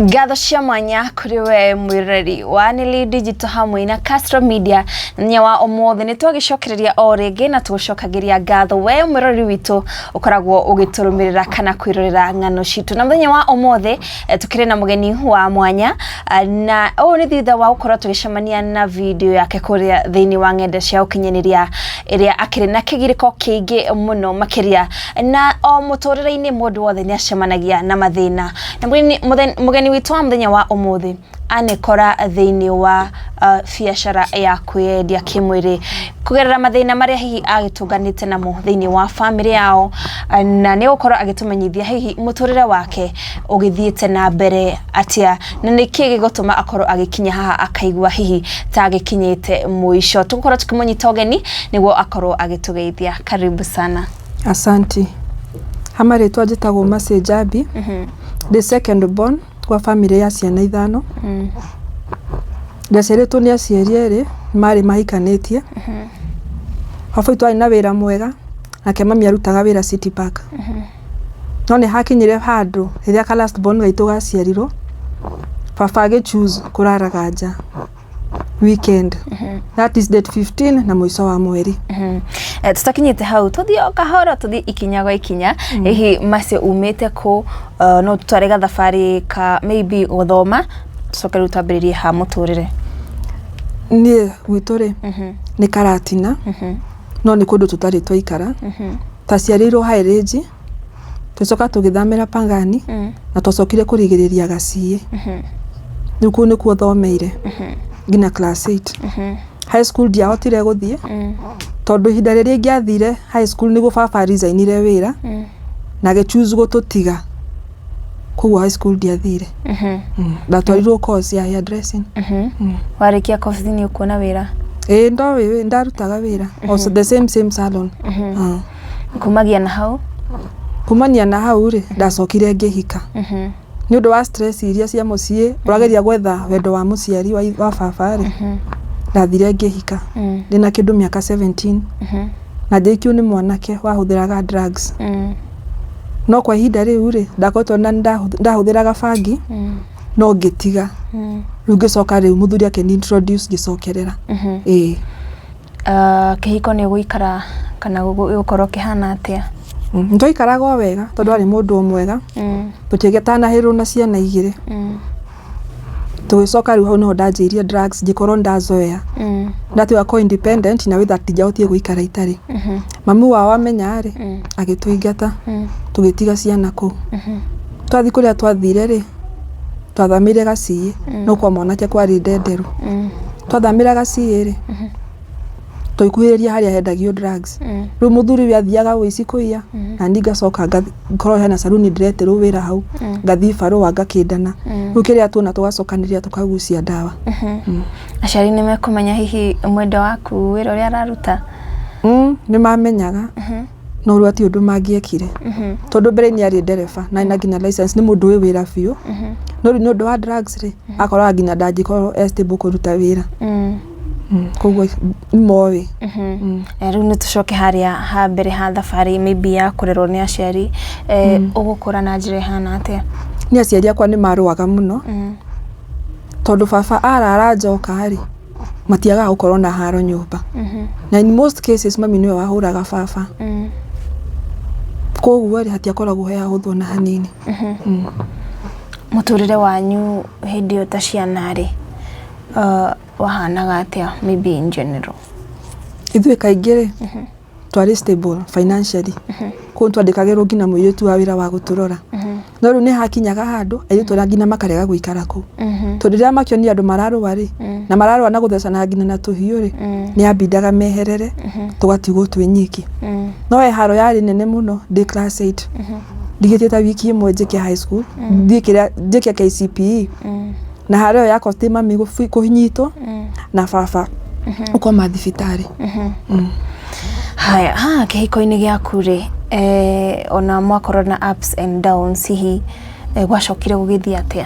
Ngatho cia mwanya kũrĩ we mwĩroreri wa Nili Digital hamwe na Castro Media. Mũthenya wa ũmũthĩ nĩ twagĩcokereria o rĩngĩ na tũgũcokagĩria ngatho we mwĩroreri witũ ũkoragwo ũgĩtũrũmĩrĩra kana kwĩrorera ng'ano citũ. Na mũthenya wa ũmũthĩ tũkĩrĩ na mũgeni wa mwanya, na ũũ nĩ thutha wa gũkorwo tũgĩcemania na video yake kũrĩa thĩinĩ wa ng'enda cia ũkinyanĩria, ĩrĩa akĩrĩ na kĩgirĩko kĩingĩ mũno makĩria. Na o mũtũrĩre-inĩ mũndũ wothe nĩ acemanagia na mathĩna, na mũgeni witũ wa mũthenya wa ũmũthĩ anekora thĩinĩ wa biacara ya kwĩyendia kĩmwĩrĩ kũgerera mathĩna marĩa hihi agĩtũnganĩte namo thĩinĩ wa bamĩrĩ yao, na nĩ egũkorwo agĩtũmenyithia hihi mũtũrĩre wake ũgĩthiĩte na mbere atĩa, na nĩkĩ gĩgũtũma akorwo agĩkinya haha akaigua hihi ta agĩkinyĩte mũico. Tũgũkorwo tũkĩmũnyita ũgeni nĩguo akorwo agĩtũgeithia. Karibu sana. Asanti. Ha marĩtwa njĩtagwo Mercy Njambi, ndĩ second born gwa bamĩrĩ ya ciana ithano. Ndaciarĩtwo nĩ aciari erĩ marĩ mahikanĩtie. Baba witũ arĩ na wĩra mwega, nake mami arutaga wĩra City Park. No nĩ hakinyire handũ rĩrĩa ka last born gaitũ gaciarirwo, baba agĩ choose kũraraga nja weekend. That is date 15 na mũico wa mweri. Tũtakinyĩte hau, tũthiĩ o kahora, tũthiĩ ikinya gwa ikinya. Hihi Mercy umĩte kũ? No tũtware gathabarĩ ka maybe gũthoma, tũcoke rĩu twambĩrĩrie ha mũtũrĩre. Niĩ gwitũ rĩ nĩ Karatina, no nĩ kũndũ tũtarĩ twaikara. Twaciarĩirwo High Range, tũgĩcoka tũgĩthamĩra Pangani, na twacokire kũrigĩrĩria Gaciĩ. Rĩu kũu nĩkuo thomeire nginya class 8. High school ndiahotire gũthiĩ tondũ ihinda rĩrĩa ingĩathire high school nĩguo baba resignire wĩra na agĩ choose gũtũtiga. Koguo high school ndiathire. Ndatwarirwo course ya hairdressing. Warĩkia course nĩ ũkuona wĩra? Ĩĩ, ndoĩ ndarutaga wĩra also the same same salon. Kumagia na hau? Kumania na hau rĩ, ndacokire ngĩhika. Nĩ ũndũ wa stress iria cia mũciĩ, ũrageria gwetha wendo wa mũciari wa baba rĩ, ndathire ngĩhika. Ndĩna kĩndũ mĩaka 17. Na ngĩhikio nĩ mwanake wahũthĩraga drugs. No kwa ihinda rĩu rĩ, ndakoretwo na ndahũthĩraga bangi, no ngĩtiga. Rĩu ngĩcoka rĩu mũthuri akĩni introduce ngĩcokerera. Ĩĩ. Kĩhiko nĩ ũgũikara kana gĩgũkorwo kĩhana atĩa? Nĩtwaikaraga o wega tondũ arĩ mũndũ o mwega. Tũtiatanahĩrwo na ciana igĩrĩ. Tũgĩcoka rĩu hau nĩho ndanjĩirie drugs ngĩkorwo nĩndazoea. Ndatuĩka ko independent na with that ndingĩahotire gũikara itarĩ. Mami wao amenya rĩ, agĩtũingata tũgĩtiga ciana kũu. Twathiĩ kũrĩa twathire rĩ, twathamĩire Gaciĩ, no kwa mwanake kwarĩ Ndenderũ. Twathamĩra Gaciĩ rĩ, tũgĩkuhĩrĩria harĩa hendagio drugs. Rĩu mũthuri ũyũ athiaga ũici kũiya, na niĩ ngacoka ngorwo hena caruni ndĩretĩrwo wĩra hau, ngathiĩ barũa ngakĩndana. Rĩu kĩrĩa tuona tũgacokanĩrĩria tũkagucia ndawa. Aciari nĩ mekũmenya hihi mwendwa waku wĩra ũrĩa araruta? Nĩ mamenyaga, no rĩu hatirĩ ũndũ mangĩekire. Tondũ mbere-inĩ arĩ ndereba na ena nginya license, nĩ mũndũ ũĩ wĩra biũ. No rĩu nĩ ũndũ wa drugs rĩ, akoraga nginya ndangĩkorwo e stable kũruta wĩra. Koguo nĩ moĩ. Rĩu nĩ tũcoke harĩa ha mbere ha thabarĩ maybe ya kũrerwo nĩ aciari. Ũgũkũra na njĩra ĩhana atĩa? Niĩ aciari akwa nĩ marũaga mũno, tondũ baba arara njoka rĩ, matiagaga gũkorwo na haro nyũmba. Na in most cases mami nĩwe wahũraga baba. Koguo rĩ, hatiakoragwo he hahũthũ ona hanini. Mũtũrĩre wanyu hĩndĩ ĩyo ta ciana rĩ, wahanaga atĩa maybe in general? Ithuĩ kaingĩ rĩ, twarĩ stable financially. Koguo twandĩkagĩrwo nginya mũirĩtu wa wĩra wa gũtũrora. No rĩu nĩ hakinyaga handũ airĩtu arĩa nginya makarega gũikara kũu. Tondũ rĩrĩa makĩonire andũ mararũa rĩ, na mararũa na gũthecana nginya na tũhiũ rĩ, nĩ ambindaga meherere tũgatigwo twĩ nyiki. No he haro yarĩ nene mũno ndĩ class 8. Ndigĩtie ta wiki ĩmwe njĩke high school, thiĩ kĩrĩa njĩke KCPE. Na haro ĩyo yakostire mami kũnyitwo na baba gũkoma thibitarĩ. Haya, haha kĩhiko-inĩ gĩaku rĩ, ona mwakorwo na ups and downs hihi, gwacokire gũgĩthiĩ atĩa?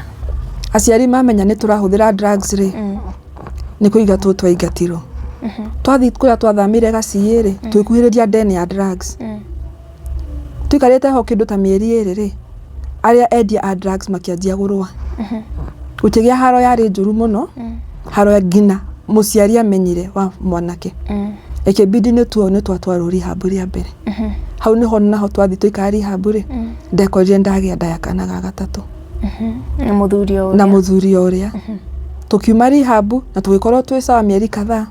Aciari mamenya nĩ tũrahũthĩra drugs rĩ, nĩ kũingatwo twaingatirwo. Twathiĩ kũrĩa twathamĩire Gaciĩ rĩ, twĩkuhĩrĩria den ya drugs. Tũikarĩte ho kĩndũ ta mĩeri 2 rĩ, arĩa endia a drugs makĩanjia gũrũa. Gũkĩgĩa haro yarĩ njũru mũno, haro ya nginya mũciari amenyire wa mwanake. Ĩkĩbidi nĩ tuo nĩ twatwarwo rehab rĩa mbere. Hau nĩho naho twathiĩ twaikara rehab rĩ, ndekorire ndagĩa nda ya kana ga gatatũ. Na mũthuri o Na ũrĩa. Mũthuri o ũrĩa. Tũkiuma rehab na tũgĩkorwo twĩ sawa mĩeri kadhaa,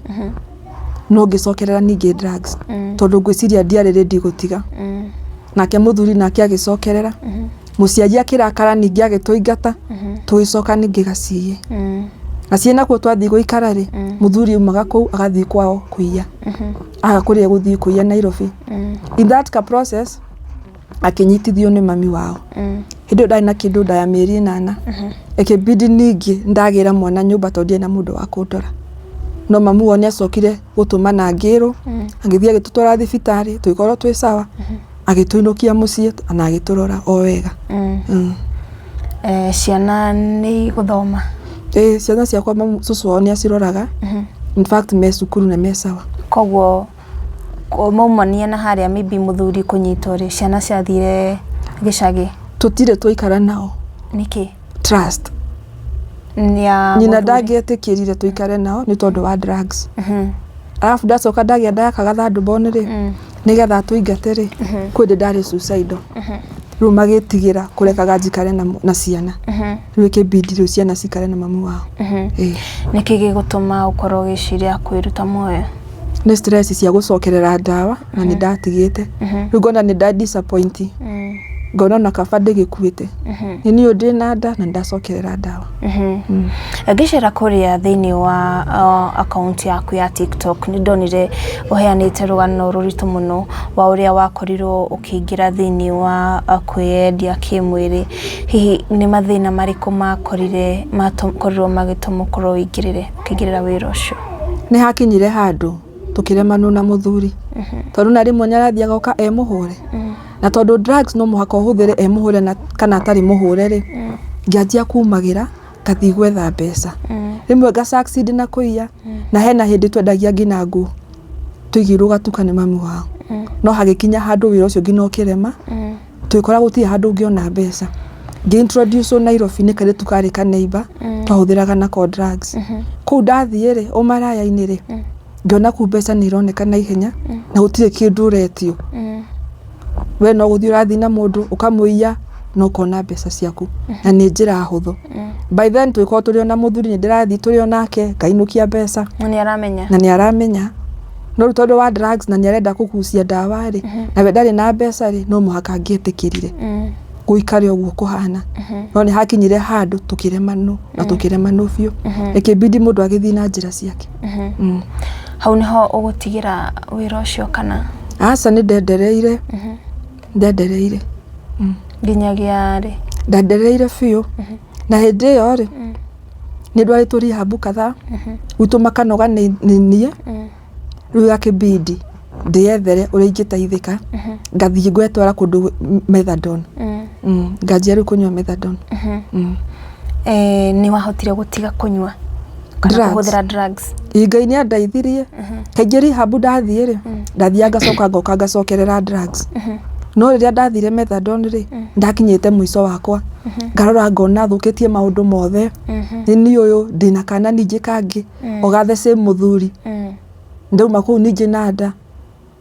no ngĩcokerera ningĩ drugs, tondũ ngwĩciria ndiarĩ ready gũtiga. Nake mũthuri nake agĩcokerera. Mũciari akĩrakara ningĩ agĩtũingata, tũgĩcoka ningĩ Gaciĩ. Gaciĩ nakuo twathiĩ gũikara rĩ, mũthuri aumaga kũu agathiĩ kwao kũiya. Aga kũrĩa gũthiĩ kũiya Nairobi. In that ka process akĩnyitithio nĩ mami wao. Hĩndĩ ĩyo ndarĩ na kĩndũ nda ya mĩeri 8. Ĩkĩbidi ningĩ ndagĩra mwana nyũmba tondũ ndiarĩ na mũndũ wa kũndora. No mamu wao nĩ acokire gũtũmana ngĩrwo, agĩthiĩ agĩtũtwara thibitarĩ, tũgĩkorwo twĩ sawa, agĩtũinũkia mũciĩ na agĩtũrora o wega. Ciana nĩ igũthoma? Ĩĩ, ciana ciakwa cũcũ wao nĩ aciroraga. In fact me cukuru na me sawa. Koguo maumania na harĩa maybe mũthuri kũnyitwo rĩ, ciana ciathire gĩcagi? Tũtirĩ twaikara nao. Nĩkĩ? Trust. Ya Nyina mũthuri. Ndangĩetĩkĩrire tũikare nao nĩ tondũ wa drugs. Arabu ndacoka ndagĩa nda ya kagathandũ bone rĩ, nĩgetha atũingate rĩ, kwĩ ndĩ ndarĩ suicidal. Rĩu magĩtigĩra kũrekaga njikare na ciana. Rĩu ĩkĩbidi rĩu ciana cikare na mamu wao. Ĩĩ. Nĩkĩ gĩgũtũma ũkorwo ũgĩciria kwĩruta muoyo? Nĩ stress cia gũcokerera ndawa na nĩ ndatigĩte. Rĩu ngona nĩ nda disappoint. Ngona ona kaba ndĩgĩkuĩte. Nĩ niĩ ũyũ ndĩna nda na nĩ ndacokerera ndawa. Ngĩcera kũrĩa thĩinĩ wa akaunti yaku ya TikTok, nĩ ndonire ũheanĩte rũgano rũritũ mũno wa ũrĩa wakorirwo ũkĩingĩra thĩinĩ wa kwĩyendia kĩmwĩrĩ. Hihi nĩ mathĩna marĩkũ makorire makorirwo magĩtũma ũkorwo ũingĩrĩre ũkĩingĩrĩra wĩra ũcio? Nĩ hakinyire handũ tũkĩremanwo na mũthuri, tondũ na rĩmwe nĩ arathiaga oka e mũhũre, na tondũ drugs no mũhaka ũhũthĩre e mũhũre na kana atarĩ mũhũre rĩ, ngĩanjia kumagĩra ngathiĩ gwetha mbeca. Rĩmwe nga succeed na kũiya, na hena hĩndĩ twendagia nginya nguo tũigĩirwo gatuka nĩ mami wao, no hagĩkinya handũ wĩra ũcio nginya ũkĩrema, tũgĩkora gũtirĩ handũ ũngĩona mbeca. Ngĩ introduce Nairobi nĩ kairĩtu karĩ ka neighbor twahũthĩraga nako drugs. Kũu ndathiĩ rĩ, ũmaraya-inĩ rĩ, ngĩona kũu mbeca nĩ ironeka na ihenya na gũtirĩ kĩndũ ũretio. We no gũthiĩ ũrathiĩ na mũndũ ũkamũiya na ũkona mbeca ciaku na nĩ njĩra hũthũ. By then tũgĩkorwo tũrĩ o na mũthuri, nĩ ndĩrathiĩ tũrĩ o nake ngainũkia mbeca. Na nĩ aramenya? Na nĩ aramenya. No rĩu tondũ wa drugs na nĩ arenda kũgucia ndawa rĩ, na we ndarĩ na mbeca rĩ, no mũhaka angĩetĩkĩrire gũikare ũguo kũhana. No nĩ hakinyire handũ tũkĩremanwo na tũkĩremanwo biũ, ĩkĩbidi mũndũ agĩthiĩ na njĩra ciake. Hau nĩho ũgũtigĩra wĩra ũcio kana? Aca, nĩ ndendereire, ndendereire. Nginyagia rĩ? Ndendereire biũ, na hĩndĩ ĩyo rĩ, nĩ ndwarĩtwo rehab kadhaa, gwitũ makanoga nĩ niĩ. Rĩu gakĩbidi ndĩyethere ũrĩa ingĩteithĩka, ngathiĩ ngwetwara kũndũ methadone. Nganjia rĩu kũnyua methadone. Nĩ wahotire gũtiga kũnyua kana Drugs. kũhũthĩra drugs? Ĩ, Ngai nĩ andeithirie. Kaingĩ rehab ndathiĩ rĩ, ndathiaga ngacoka ngoka ngacokerera drugs, no rĩrĩa ndathire methadone rĩ, ndakinyĩte mũico wakwa, ngarora ngona thũkĩtie maũndũ mothe. Nĩ niĩ ũyũ ndĩna kana ningĩ kangĩ o gathe same mũthuri, ndauma kũu ningĩ na nda,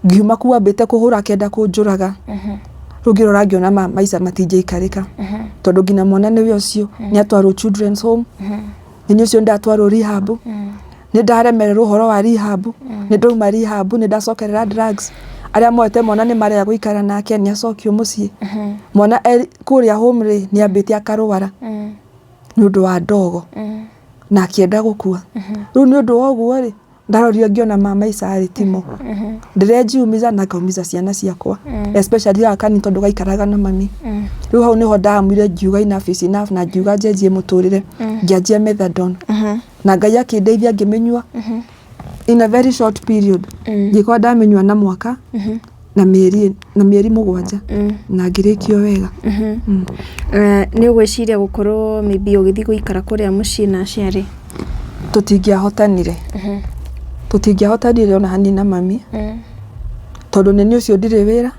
ngiuma kũu ambĩte kũhũra akĩenda kũnjũraga. Rĩu ngĩrora ngĩona maica matingĩikarĩka, tondũ nginya mwana nĩwe ũcio nĩ atwarwo children's home, nĩ niĩ ũcio ndatwarwo rehab, nĩ ndaremererwo ũhoro wa rehab, nĩ ndauma rehab, nĩ ndacokerera drugs. Arĩa moete mwana nĩ marega gũikara nake, nĩ acokio mũciĩ. Mwana kũrĩa home rĩ, nĩ ambĩte akarwara nĩ ũndũ wa ndogo na akĩenda gũkua. Rĩu nĩ ũndũ wa ũguo rĩ, ndarorire ngĩona ma maica rĩ timo, ndĩrenjiumiza na ngaumiza ciana ciakwa, especially gaka kanini tondũ gaikaraga na mami. Rĩu hau nĩho ndaamũire ngiuga enough is enough, na ngiuga njenjie mũtũrĩre, ngĩanjia methadone na Ngai akĩndeithia ngĩmĩnyua in a very short period. Ngĩkorwo ndamĩnyua na mwaka na mĩeri 7 na ngĩrĩkio wega. Nĩ ũgwĩciria gũkorwo maybe ũgĩthiĩ gũikara kũrĩa mũciĩ na aciari? Tũtingĩahotanire, tũtingĩahotanire ona hanini na mami, tondũ nĩ niĩ ũcio ndirĩ wĩra.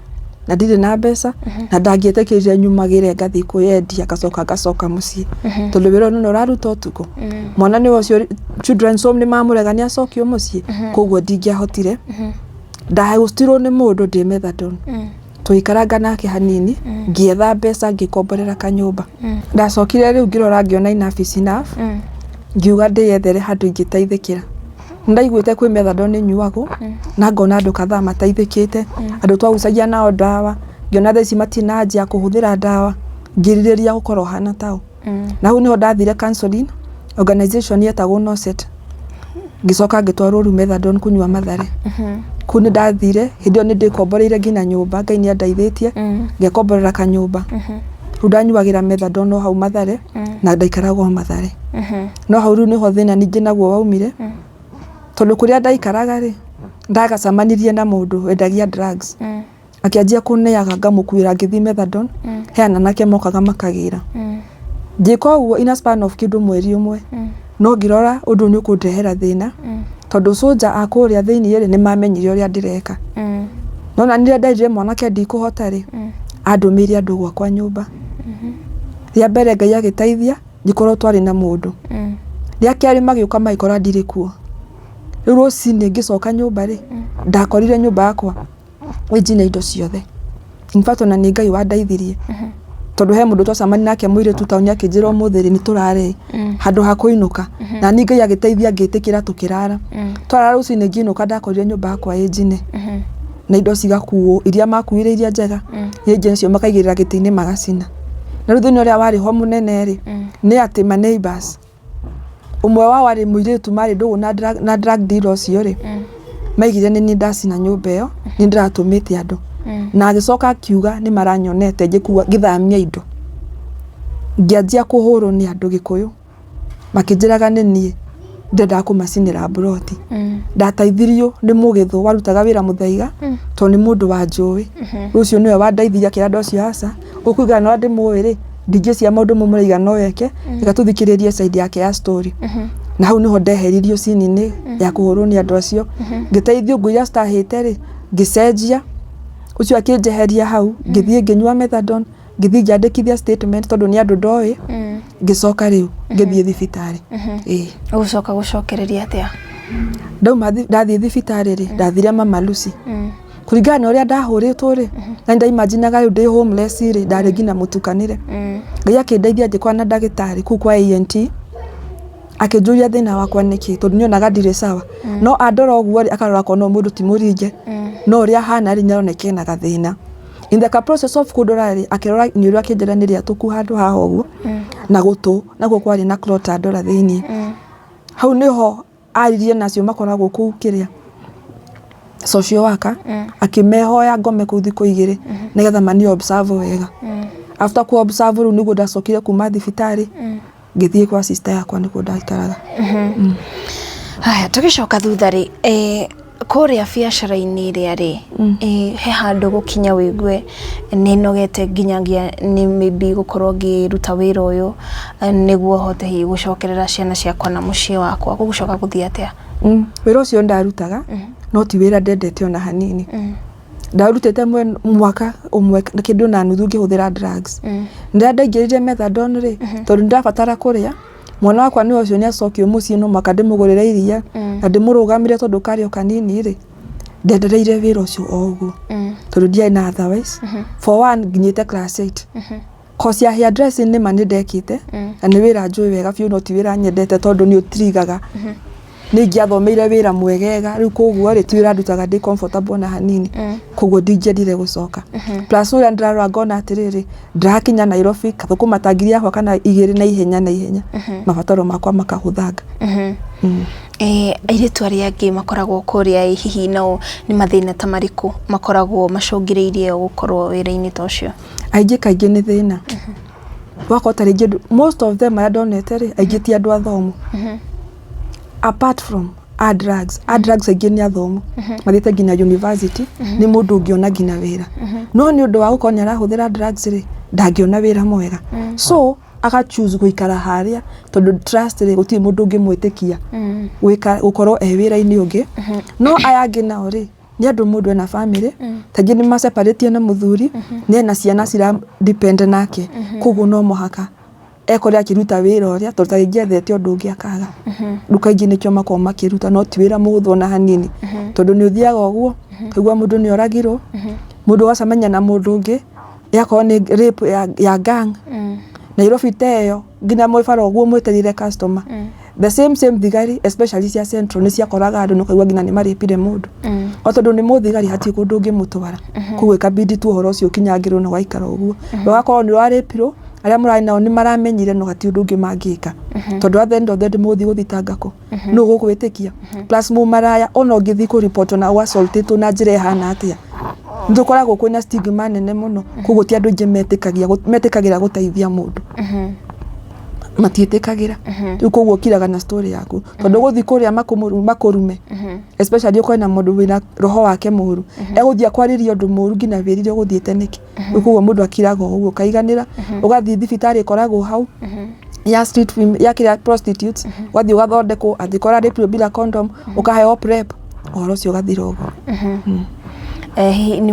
Na ndirĩ na mbeca, na ndangĩetĩkĩrire nyumagĩre ngathiĩ kwĩyendia ngacoka ngacoka mũciĩ, tondũ wĩra ũyũ nĩ ũraruta ũtukũ. Mwana nĩ ũcio children's home nĩ mamũrega nĩ acokio mũciĩ, koguo ndingĩahotire. Ndahostirwo nĩ mũndũ ndĩ methadone. Tũgĩikaranga nake hanini, ngĩetha mbeca ngĩkomborera kanyũmba. Ndacokire rĩu ngĩrora ngĩona enough is enough, ngiuga ndĩyethere handũ ingĩteithĩkĩra. Nĩndaiguĩte kwĩ methadone ĩnyuagwo, na ngona andũ kadhaa mateithĩkĩte, andũ twagucagia nao ndawa, ngĩona thaa ici matinanjia kũhũthĩra ndawa, ngĩrirĩria gũkorwo hana tao. Na hau nĩho ndathire counseling, organization yetagwo NOSET. Ngĩcoka ngĩtwarwo rĩu methadone kũnyua Mathare. Kũu nĩ ndathire, hĩndĩ ĩyo nĩ ndĩkomboreire nginya nyũmba, Ngai nĩ andeithĩtie, ngekomborera kanyũmba. Rĩu ndanyuagĩra methadone o hau Mathare, na ndaikaraga o Mathare. No hau rĩu nĩho thĩna ningĩ naguo waumire, tondũ kũrĩa ndaikaraga rĩ, ndagacemanirie na mũndũ wendagia drugs. Akĩanjia kũneaga ngamũkuĩra ngĩthiĩ methadone, he anake mokaga makagĩra. Ngĩka ũguo in a span of kĩndũ mweri ũmwe, no ngĩrora ũndũ ũyũ nĩ ũkũndehera thĩna, tondũ soldier a kũrĩa thĩiniĩ rĩ, nĩ mamenyire ũrĩa ndĩreka. No na rĩrĩa nderire mwanake ndikũhota rĩ, andũmĩire andũ gwakwa nyũmba. Rĩa mbere Ngai agĩteithia, ngĩkorwo twarĩ na mũndũ. Rĩa kerĩ magĩũka magĩkora ndirĩ kuo. Rĩu rũcinĩ ngĩcoka nyũmba rĩ, ndakorire nyũmba yakwa ĩnjine indo ciothe. In fact ona nĩ Ngai wandeithirie, tondũ he mũndũ twacemania nake mũirĩtu taũni akĩnjĩra ũmũthĩ rĩ nĩ tũrare handũ ha kũinũka. Na niĩ Ngai agĩteithia ngĩtĩkĩra tũkĩrara. Twarara rũcinĩ ngĩinũka ndakorire nyũmba yakwa ĩ njine. Na indo cigakuo, iria makuire iria njega, iria ingĩ nacio makaigĩrĩra gĩtĩ-inĩ magacina. Na rĩu thĩna ũrĩa warĩ ho mũnene rĩ, nĩ atĩ ma neighbours, ũmwe wao arĩ mũirĩtu marĩ ndũgũ na drug dealer ũcio rĩ, maigire nĩ niĩ ndacina nyũmba ĩyo, nĩ ndĩratũmĩte andũ. Na agĩcoka akiuga nĩ maranyonete ngĩkua ngĩthamia indo. Ngĩanjia kũhũrwo nĩ andũ Gĩkũyũ, makĩnjĩraga nĩ niĩ ndendaga kũmacinĩra mburoti. Ndateithirio nĩ mũgĩthũ warutaga wĩra Mũthaiga, tondũ nĩ mũndũ wanjũĩ. Rĩu ũcio nĩwe wandeithirie akĩra andũ acio aca, ũkũigana na ũrĩa ndĩmũĩ rĩ, ndingĩciria maũndũ mau mũraiga no eke, reke tũthikĩrĩrie side yake ya story. Na hau nĩho ndeheririo scene-inĩ ya kũhũrwo nĩ andũ acio. Ngĩteithio nguo iria citahĩte rĩ, ngĩcenjia, ũcio akĩnjeheria hau, ngĩthiĩ ngĩnyua methadone, ngĩthiĩ ngĩandĩkithia statement tondũ nĩ andũ ndoĩ, ngĩcoka rĩu ngĩthiĩ thibitarĩ. Ĩĩ. Ũgũcoka gũcokereria atĩa? Ndauma ndathiĩ thibitarĩ rĩ, ndathire Mama Lucy. Kũringana na ũrĩa ndahũrĩtwo rĩ, na nĩndaimaginaga rĩu ndĩ homeless rĩ, ndarĩ nginya mũtukanĩre. Ngai akĩndeithia ngĩkora na ndagĩtarĩ kũu kwa ENT, akĩnjũria thĩna wakwa nĩkĩ, tondũ nĩonaga ndirĩ sawa. No andora ũguo rĩ, akarora akona ũyũ mũndũ ti mũringe, no ũrĩa ahana rĩ, nĩaroneka ena gathĩna. In the process of kũndora rĩ, akĩrora iniũrũ akĩnjĩra nĩ rĩatũku handũ haha ũguo, na gũtũ nakuo kwarĩ na clot andora thĩiniĩ. Hau nĩho aririe na acio makoragwo kũu kĩrĩa social worker, akĩmehoya ngome kũu thikũ igĩrĩ nĩgetha mani observe wega. After ku observe rĩu nĩguo ndacokire kuma thibitarĩ, ngĩthiĩ kwa sister yakwa nĩkuo ndaikaraga. Haya, tũgĩcoka thutha rĩ, kũrĩa biacara-inĩ ĩrĩa rĩ, he handũ gũkinya wĩigue nĩ nogete nginyagia nĩ maybe gũkorwo ngĩruta wĩra ũyũ nĩguo hote hihi gũcokerera ciana ciakwa na mũciĩ wakwa, gũgũcoka gũthiĩ atĩa? Wĩra ũcio ndarutaga, no ti wĩra ndendete ona hanini. Ndarutĩte mwaka ũmwe kĩndũ na nuthu ngĩhũthĩra drugs. Rĩrĩa ndaingĩrire methadone rĩ, tondũ nĩndĩrabatara kũrĩa, mwana wakwa nĩ ũcio nĩ acokio mũciĩ no mũhaka ndĩmũgũrĩre iria na ndĩmũrũgamĩre tondũ karĩ o kanini rĩ, ndendereire wĩra ũcio o ũguo tondũ ndiarĩ na otherwise. For one nginyĩte class 8. Course ya hair dressing nĩma nĩ ndekĩte na nĩ wĩra njũĩ wega biũ no ti wĩra nyendete tondũ nĩ ũtirigaga. Nĩ ingĩathomeire wĩra mwegega rĩu koguo rĩ ti wĩra ndutaga ndĩ comfortable ona hanini koguo ndingĩendire gũcoka. Plus ũrĩa ndĩrarora ngona atĩrĩrĩ, ndĩrakinya Nairobi ngathũkũma ta ngiri yakwa kana igĩrĩ na ihenya na ihenya, mabataro makwa makahũthanga. Airĩtu arĩa angĩ makoragwo kũrĩa ĩ hihi nao nĩ mathĩna ta marĩkũ makoragwo macũngĩrĩirie gũkorwo wĩra-inĩ ta ũcio? Aingĩ kaingĩ nĩ thĩna. Ũgakora ta rĩngĩ most of them arĩa ndonete rĩ, aingĩ ti andũ athomu. Apart from a drugs, a drugs aingĩ nĩ athomu, mathiĩte nginya university, nĩ mũndũ ũngĩona nginya wĩra. No nĩ ũndũ wa gũkorwo nĩ arahũthĩra drugs rĩ, ndangĩona wĩra mwega. So aga choose gũikara harĩa tondũ trust rĩ, gũtirĩ mũndũ ũngĩmwĩtĩkia gũkorwo e wĩra-inĩ ũngĩ. No aya angĩ nao rĩ, Nĩ andũ mũndũ ena bamĩrĩ, kaingĩ nĩ maceparĩtie na mũthuri, nĩ ena ciana cira depend nake, koguo no mũhaka ekore akĩruta wĩra ũrĩa, tondũ ta rĩngĩ ethete ũndũ ũngĩ akaga. Rĩu kaingĩ nĩkĩo makoragwo makĩruta, no ti wĩra mũhũthũ ona hanini, tondũ nĩ ũthiaga ũguo, ũkaigua mũndũ nĩ oragirwo, mũndũ ũgacemania na mũndũ ũngĩ, ĩgakorwo nĩ rape ya gang. Nairobi ta ĩyo nginya mwĩ bara ũguo mwetereire customer, the same same thigari, especially cia Central, nĩ ciakoraga andũ na ũkaigua nginya nĩ marĩpire mũndũ. No tondũ nĩ mũthigari hatirĩ kũndũ ũngĩmũtwara, koguo ĩkabidi tu ũhoro ũcio ũkinyangĩrwo na ũgaikara ũguo. Ũgakorwo nĩ ũrarĩpirwo, arĩa mũrarĩ nao nĩ maramenyire no hatirĩ ũndũ ũngĩ mangĩka. Tondũ at the end of the day mũgũthiĩ gũthitanga kũ? Nũ ũgũgwĩtĩkia? Plus mũmaraya ona ũngĩthiĩ kũ report ona ũ assault ĩtwo na njĩra ĩhana atĩa, nĩ tũkoragwo kwĩna stigma nene mũno, koguo ti andũ aingĩ metĩkagia metĩkagĩra gũteithia mũndũ. Matiĩtĩkagĩra. Rĩu koguo ũkiraga na story yaku, tondũ ũgũthiĩ kũrĩa makũrume, especially ũkorwo na mũndũ wĩna roho wake mũru, egũthiĩ akwarĩrie ũndũ mũru nginya wĩrire ũgũthiĩte nĩkĩ. Rĩu koguo mũndũ akiraga o ũguo ũkaiganĩra, ũgathiĩ thibitarĩ ĩkoragwo hau ya street ya kĩrĩa prostitutes, ũgathiĩ ũgathondekwo, angĩkorwo ũrarĩpirwo bila condom, ũkaheo PrEP, ũhoro ũcio ũgathira ũguo. Hihi nĩ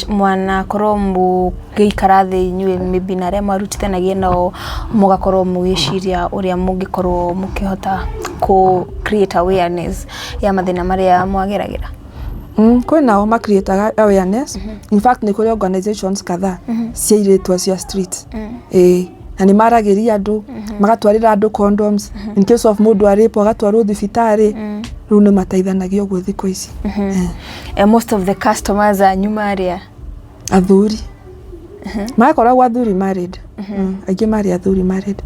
mwanakorwo mũgĩikara thĩ inyuĩ maybe na arĩa mwarutithanagia nao, mũgakorwo mũgĩciria ũrĩa mũngĩkorwo mũkĩhota kũ create awareness ya mathĩna marĩa mwageragĩra? Kwĩ nao ma create awareness. In fact, nĩ kũrĩ organizations kadhaa cia airĩtu acio a street. Ĩĩ, na nĩ maragĩria andũ, magatwarĩra andũ condoms in case of mũndũ arĩpwo agatwarwo thibitarĩ. Rĩu nĩ mateithanagia ũguo thikũ ici. Most of the customers anyu marĩa? Athuri makoragwo athuri married. Aingĩ marĩ athuri married.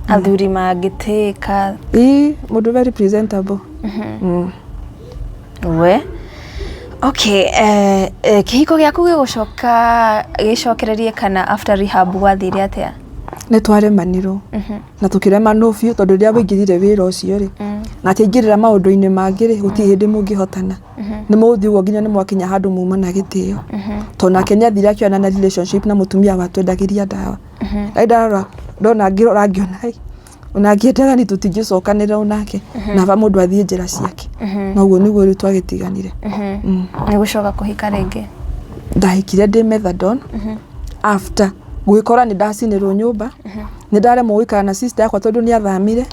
Athuri mangĩtĩka? Ĩĩ, mũndũ very presentable. We okay, kĩhiko gĩaku gĩgũcoka gĩcokererie kana after rehab gwathire atĩa? Nĩ twaremanirwo na tũkĩremanwo biũ, tondũ rĩrĩa waingĩrire wĩra ũcio rĩ, na akĩingĩrĩra maũndũ-inĩ mangĩ rĩ, gũtirĩ hĩndĩ mũngĩhotana, nĩ mũgũthiĩ ũguo nginya nĩ mwakinya handũ muma na gĩtĩo, tondũ nake nĩ athire akĩona na relationship na mũtumia watwendagĩria ndawa. Rĩrĩa ndarora ndona ngĩrora ngĩona ai ona ngĩendaga ni tũtingĩcokanĩrĩra onake, na ba mũndũ athiĩ njĩra ciake, na ũguo nĩguo rĩu twagĩtiganire. Nĩ gũcoka kũhika rĩngĩ? Ndahikire ndĩ methadone after gwĩkora nĩ ndacinĩrwo nyũmba, nĩ ndaremwo gũikara na sister yakwa tondũ nĩ athamire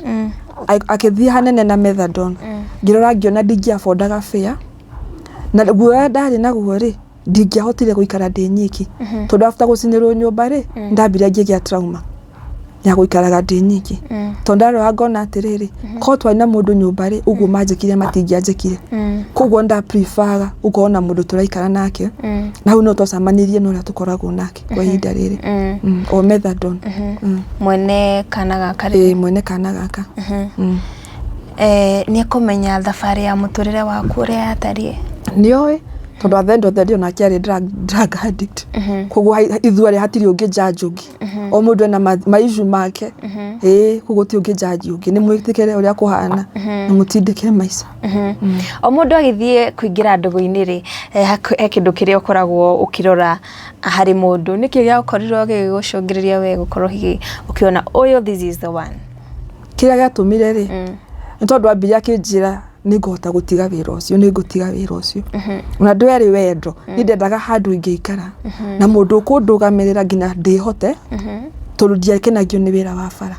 akĩthiĩ hanene na methadone. Ngĩrora ngĩona ndingĩ affordaga fare, na guoya ndarĩ naguo rĩ, ndingĩahotire gũikara ndĩ nyiki, tondũ after gũcinĩrwo nyũmba rĩ, ndambire ngĩgĩa trauma ya gũikaraga ndĩ nyiki, tondũ ndarora ngona atĩrĩrĩ, korwo twarĩ na mũndũ nyũmba rĩ, ũguo manjĩkire matingĩanjĩkire. Koguo nda prefer gũkorwo na mũndũ tũraikara nake, na hau no twacemanirie na ũrĩa tũkoragwo nake kwa ihinda rĩrĩ, o methadone. Mwene kana gaka rĩ? Ĩĩ, mwene kana gaka. Nĩ ekũmenya thabarĩ ya mũtũrĩre waku ũrĩa yatariĩ? Nĩoĩ, tondũ at the end of the day onake arĩ drug addict, koguo ithuerĩ hatirĩ ũngĩ judge ũngĩ, o mũndũ ena ma issue make. Ĩĩ, koguo ti ũngĩ judge ũngĩ, nĩ mwĩtĩkĩre ũrĩa kũhana na mũtindĩke maica. O mũndũ agĩthiĩ kũingĩra ndũgũ-inĩ rĩ, he kĩndũ kĩrĩa ũkoragwo ũkĩrora harĩ mũndũ. Nĩkĩ gĩakorirwo gĩgĩgũcũngĩrĩria we gũkorwo hihi ũkĩona ũyũ, this is the one? Kĩrĩa gĩatũmire rĩ, nĩ tondũ ambire akĩnjĩra nĩ ngũhota gũtiga wĩra ũcio, nĩ ngũtiga wĩra ũcio. Ona ndwerĩ wendo, niĩ ndendaga handũ ingĩikara na mũndũ ũkũndũgamĩrĩra nginya ndĩhote, tondũ ndiakenagio nĩ wĩra wa bara.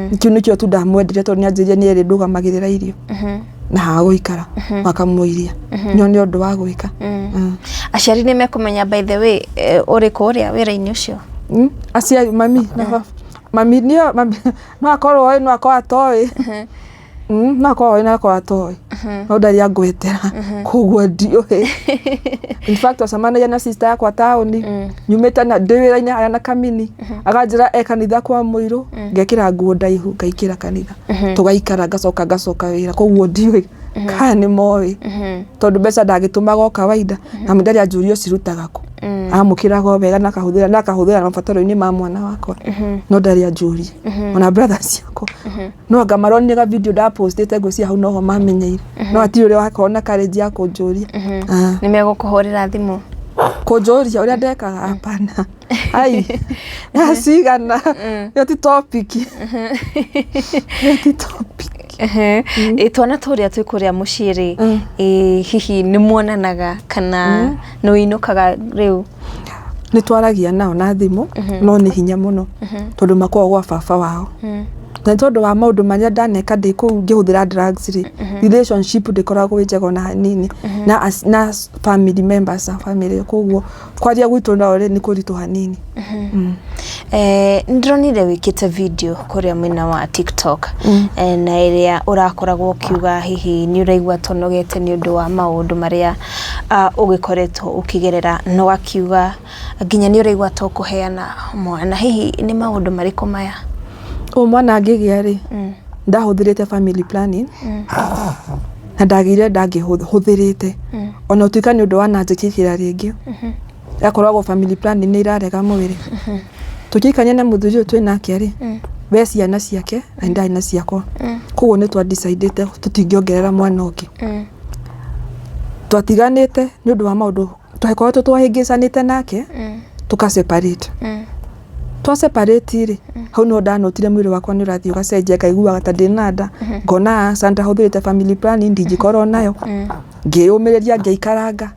Kĩu nĩkĩo tu ndamwendire, tondũ nĩ anjĩrire nĩ erĩ ndũgamagĩrĩra irio na ha gũikara makamũiria nyone ũndũ wa gwĩka. Aciari nĩ mekũmenya, by the way, ũrĩ kũrĩa wĩra-inĩ ũcio? Aciari, mami na baba, mami nĩo mami no akorwo oĩ, no akorwo atoĩ. No akorwo oĩ na akorwo atoĩ, no ndarĩ angwetera, koguo ndiũĩ. In fact, twacemanagia na sister yakwa taũni, nyumĩte na ndĩ wĩra-inĩ harĩa na Kamini, akanjĩra e kanitha kwa mũirũ, ngekĩra nguo ndaihu ngaingĩra kanitha, tũgaikara, ngacoka ngacoka wĩra, koguo ndiũĩ kana nĩ moĩ, tondũ mbeca ndagĩtũmaga o kawaida na ndarĩ anjũria ũcirutaga kũ. Amũkĩraga o wega na akahũthĩra mabataro-inĩ ma mwana wakwa, no ndarĩ anjũria. Ona brother ciakwa no anga maronire ga video ndapostĩte, ngwĩciria hau noho mamenyeire, no hatirĩ ũrĩa wakorwo na courage ya kũnjũria. Ah. Nĩ megũkũhũrĩra thimũ? Kũnjũria ũrĩa ndekaga? Hapana, ai, thaa cigana? Ĩyo ti topic, ĩyo ti topic. Ehe. Ĩ, twana tũrĩa twĩ kũrĩa mũciĩ rĩ, ĩ, hihi nĩ muonanaga kana nĩ ũinũkaga rĩu? Nĩ twaragia nao na thimũ, no nĩ hinya mũno tondũ makoragwo gwa baba wao. Na nĩ tondũ wa maũndũ marĩa ndaneka ndĩ kũu ngĩhũthĩra drugs rĩ, relationship ndĩkoragwo ĩ njega ona hanini na family members a family ĩyo, koguo kwaria gwitũ nao rĩ nĩ kũritũ hanini. Eh, nĩndĩronire wĩkĩte video kũrĩa mwena wa TikTok, na ĩrĩa ũrakoragwo ũkiuga hihi nĩ ũraigua tonogete nĩ ũndũ wa maũndũ marĩa ũgĩkoretwo ũkĩgerera, na ũgakiuga nginya nĩ ũraigua ta ũkũheana mwana. Hihi nĩ maũndũ marĩkũ maya? Ũyũ mwana ngĩgĩa rĩ, ndahũthĩrĩte family planning na ndagĩire ndangĩhũthĩrĩte ona ũtuĩka nĩ ũndũ wa nanjĩkĩra rĩngĩ, yakoragwo family planning nĩ irarega mwĩrĩ. Tũkĩikania na mũthuri ũyũ twĩ nake rĩ, we ciana ciake na ndarĩ na ciakwa, koguo nĩ twa decidĩte tũtingĩongerera mwana ũngĩ. Twatiganĩte nĩ ũndũ wa maũndũ twakoretwo twahĩngĩcanĩte nake, tũka separate. Twa separate rĩ, hau nĩho ndanotire mwĩrĩ wakwa nĩ ũrathiĩ ũgacenjia, ngaiguaga ta ndĩna nda, ngona aca ndahũthĩrĩte family planning ndingĩkorwo nayo. Ngĩyũmĩrĩria, ngĩikaranga.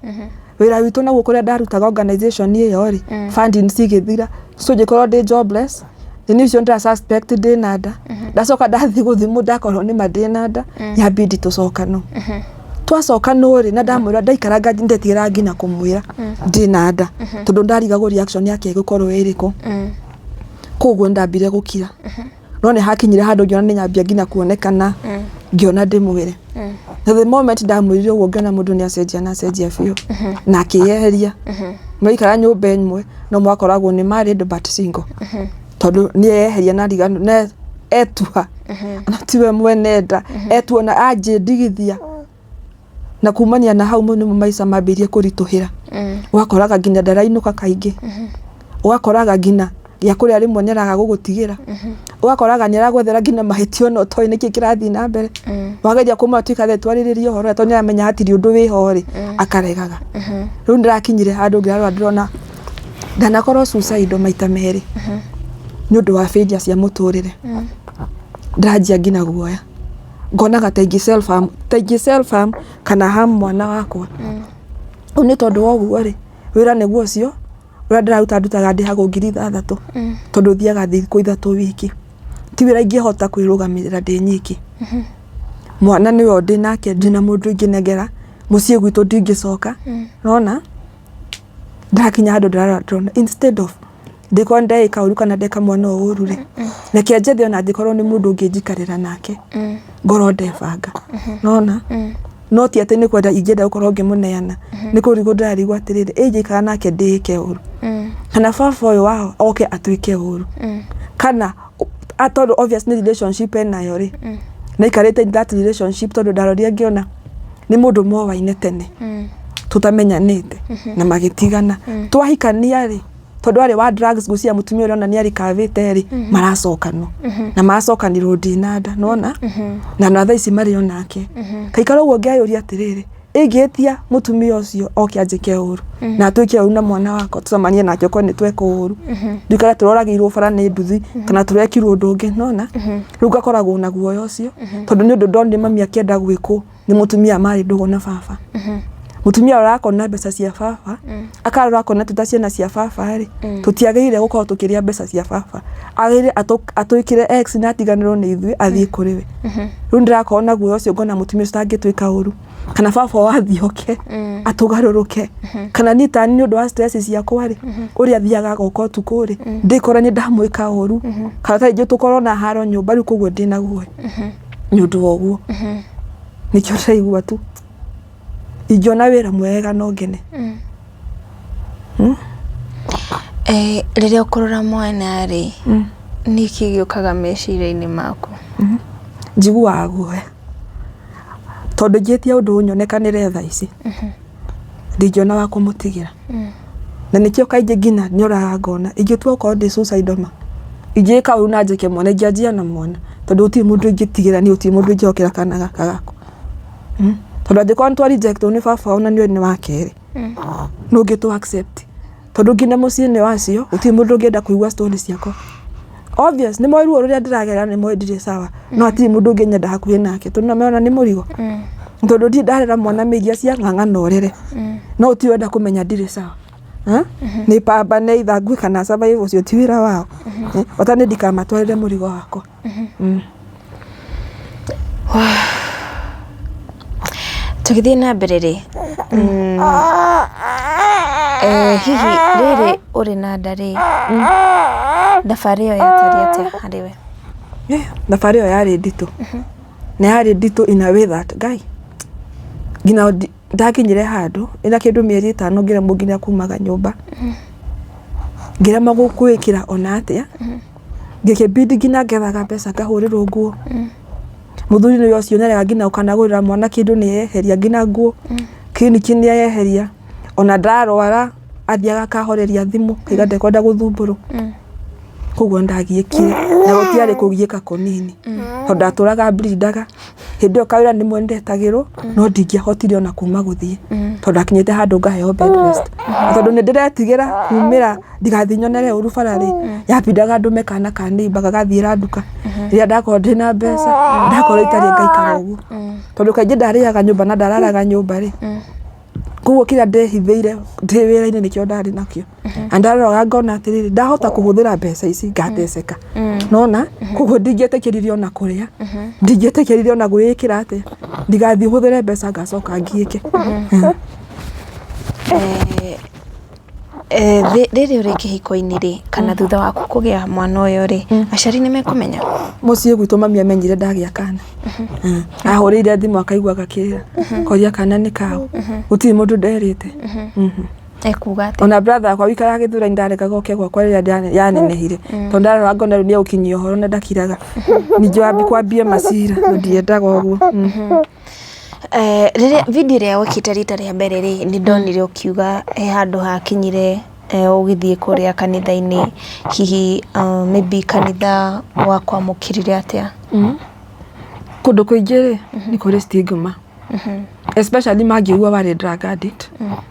Wĩra witũ naguo kũrĩa ndarutaga organization ĩyo rĩ, funding cigĩthira, so ngĩkorwo ndĩ jobless. Nĩ ũcio ndĩra suspect ndĩna nda. Ndacoka ndathiĩ gũthimwo, ndakorwo nĩma ndĩna nda, yabidi tũcokanwo. Twacokanwo rĩ, na ndamwĩra ndaikaranga ndetigĩraga nginya kũmwĩra ndĩna nda tondũ ndarigagwo reaction yake ĩgũkorwo ĩrĩkũ. Koguo ndambire gũkira, no nĩ hakinyire handũ ngĩona nĩ nyambia nginya kuonekana, ngĩona ndĩmwĩre. Na the moment ndamwĩrire ũguo, ngĩona mũndũ nĩ acenjia na acenjia biũ na akĩyeheria. Maikara nyũmba ĩmwe no mwakoragwo nĩ married but single, tondũ nĩ eyeheria na ariganu na etuha na tiwe mwene nda, etuona anjĩndigithia. Na kumania na hau nĩmo maica mambĩrĩirie kũritũhĩra. Ũgakoraga nginya ndarainũka kaingĩ, ũgakoraga nginya gĩa kũrĩa rĩmwe nĩ araga gũgũtigĩra, ũgakoraga nĩ aragwethera nginya mahĩtia ona ũtoĩ nĩkĩ kĩrathiĩ na mbere. Wageria kũmwĩra tuikare twarĩrĩrie ũhoro ũyũ tondũ nĩ aramenya hatirĩ ũndũ wĩho rĩ, akaregaga. Rĩu ndĩrakinyire handũ ngĩrarora ndĩrona ndanakorwo suicidal maita merĩ nĩ ũndũ wa failure cia mũtũrĩre. Ndĩranjia nginya guoya, ngonaga ta ingĩ self harm, ta ingĩ self harm kana harm mwana wakwa. Rĩu nĩ tondũ wa ũguo rĩ, wĩra nĩguo ũcio ũrĩa ndĩraruta, ndutaga ndĩhagwo 6000 tondũ thiaga thikũ 3 wiki. Ti wĩra ingĩhota kwĩrũgamĩrĩra ndĩ nyiki. Mwana nĩwe ndĩ nake, ndĩna mũndũ ingĩnengera mũciĩ gwitũ ndingĩcoka. Nona ndakinya handũ ndĩrarora ndĩrona instead of ndĩkorwo ndeĩka ũru kana ndeka mwana ũyũ ũru rĩ, reke njethe ona angĩkorwo nĩ mũndũ ũngĩnjikarĩra nake, ngorwo ndebanga. Nona no ti atĩ nĩ kwenda ingĩenda gũkorwo ngĩmũneana, nĩ kũrigwo ndĩrarigwo atĩrĩrĩ, ĩ ingĩikara nake ndĩĩke ũru, kana baba ũyũ wao oke atuĩke ũru, kana tondũ obvious nĩ relationship enayo rĩ, na aikarĩte in that relationship, tondũ ndarorire ngĩona nĩ mũndũ mowaine tene tũtamenyanĩte na magĩtigana. Twahikania rĩ, tondũ arĩ wa drugs, ngwĩciria mũtumia ũrĩa ona nĩ arikavĩte rĩ, maracokanwo na maracokanirwo ndĩ na nda nona na thaa ici marĩ onake. Kaikara ũguo ngeyũria atĩrĩrĩ, ingĩtia mũtumia ũcio oke anjĩke ũru na atuĩke ũru na mwana wakwa, tũcemanie nake okorwo nĩ tweka ũru, ndikare tũroragĩirwo bara nĩ nduthi kana tũrekirwo ũndũ ũngĩ, nona rĩu ngakoragwo na guoya ũcio tondũ nĩ ũndũ ndonire mami akĩenda gwĩkwo nĩ mũtumia marĩ ndũgũ na baba. Mũtumia ũrakona mbeca cia baba, akarora akona twĩ ta ciana cia baba rĩ, tũtiagĩrĩire gũkorwo tũkĩrĩa mbeca cia baba, agĩrĩire atwĩkĩre ex na atiganĩrwo nĩ ithuĩ athiĩ kũrĩ we. Rĩu ndĩrakorwo na guoya ũcio, ngona mũtumia ũcio tangĩtwĩka ũru, kana baba wathiĩ oke atũgarũrũke, kana niĩ tani nĩ ũndũ wa stress ciakwa rĩ, ũrĩa athiaga agoka ũtukũ rĩ, ndĩkore nĩ ndamwĩka ũru, kana ta rĩngĩ tũkorwo na haro nyũmba. Rĩu koguo ndĩna guoya nĩ ũndũ wa ũguo, nĩkĩo ndĩraigua tu ingĩona wĩra mwega no ngene. Eh, rĩrĩa ũkũrora mwana rĩ, nĩkĩ gĩũkaga meciria-inĩ maku? Njiguaga guoya tondũ ingĩtia ũndũ ũnyonekanĩre thaa ici, ndingĩona wa kũmũtigĩra. Na nĩkĩo kaingĩ nginya nyoraga ngona ingĩtua gũkorwo ndĩ suicidal, ma ingĩka ũru na njĩke mwana, ingĩanjia na mwana tondũ gũtirĩ mũndũ ingĩtigĩra niĩ, gũtirĩ mũndũ ingĩhokera kana gaka gakwa. Tondũ angĩkorwo nĩ twa reject nĩ baba ona nĩ nĩ wa kerĩ nũ ũngĩ tũ accept, tondũ nginya mũciĩ-inĩ wacio gũtirĩ mũndũ ũngĩenda kũigua story ciakwa. Obvious nĩ moĩ ruo rũrĩa ndĩragerera, nĩ moĩ ndirĩ sawa, no hatirĩ mũndũ ũngĩnyenda hakuhĩ nake tondũ nĩmona nĩ mũrigo, tondũ ndirĩ ndarera mwana mĩiria cia ng'ang'a ũrere, no gũtirĩ ũrenda kũmenya ndirĩ sawa. Nĩ pambane either ngue kana survive, ũcio ti wĩra wao. Bata nĩ ndikamatwarĩre mũrigo wakwa. Tũgĩthiĩ na mbere rĩ, hihi rĩrĩ ũrĩ na nda rĩ, thabarĩ ĩyo yatariĩ atĩa harĩ we? Thabarĩ ĩyo yarĩ nditũ, na yarĩ nditũ in a way that Ngai, nginya ndakinyire handũ ĩna kĩndũ mĩeri 5 ngĩremwo nginya kumaga nyũmba, ngĩremwo kwĩkĩra ona atĩa, ngĩkĩbidi nginya ngethaga mbeca ngahũrĩrwo nguo. Mũthuri nĩwe ũcio nĩarega nginya ũkanagũrĩra mwana kĩndũ nĩeyeheria nginya nguo, kiriniki nĩeyeheria, ona ndarwara athiaga akahoreria thimũ akauga ndekwenda gũthumbũrwo. Koguo nĩndagiĩkire na gũtiarĩ kũgiĩka kũnini, tondũ ndatũraga mblindaga, hĩndĩ ĩyo kawĩra nĩmwe nĩndetagĩrwo no ndingĩahotire ona kuma gũthiĩ, tondũ ndakinyĩte handũ ngaheo bed rest. Na tondũ nĩndĩretigĩra kumĩra ndigathiĩ nyonere ũru bara rĩ, yambindaga ndũme kana ka neighbour gagathiĩra nduka, rĩrĩa ndakorwo ndĩna mbeca, ndakorwo itarĩ ngaikara ũguo. Tondũ kaingĩ ndarĩaga nyũmba na ndararaga nyũmba rĩ, koguo kĩrĩa ndehithĩire ndĩ wĩra-inĩ nĩkĩo ndarĩ nakĩo. Na ndaroraga ngona atĩrĩrĩ, ndahota kũhũthĩra mbeca ici ngatheceka. Nona? Koguo ndingĩetĩkĩrire ona kũrĩa, ndingĩetĩkĩrire ona gwĩĩkĩra atĩa, ndigathiĩ hũthĩre mbeca ngacoka ngiĩke. Rĩrĩ ũrĩ kĩhiko-inĩ rĩ, kana thutha waku kũgĩa mwana ũyũ rĩ, aciari nĩ mekũmenya? Mũciĩ gwitũ mami amenyire ndagĩa kana. Ahũrĩire thimũ akaigua gakĩrĩra, koria kana nĩ kaũ. Gũtirĩ mũndũ nderĩte. Ekuga atĩa? Ona brother wakwa wĩikaraga Gĩthũrai ndarekaga oke gwakwa rĩrĩa yanenehire, tondũ ndarora ngona rĩu nĩegũkinyia ũhoro na ndakiraga. Ningĩ wambi kwambie macira na ndiendaga ũguo. Rĩrĩa video ĩrĩa wekĩte rita rĩa mbere rĩ, nĩ ndonire ũkiuga he handũ hakinyire ũgĩthiĩ kũrĩa kanitha-inĩ, hihi maybe kanitha wakwamũkĩrire atĩa? Kũndũ kũingĩ rĩ, nĩ kũrĩ stigma. Especially mangĩigua warĩ drug addict.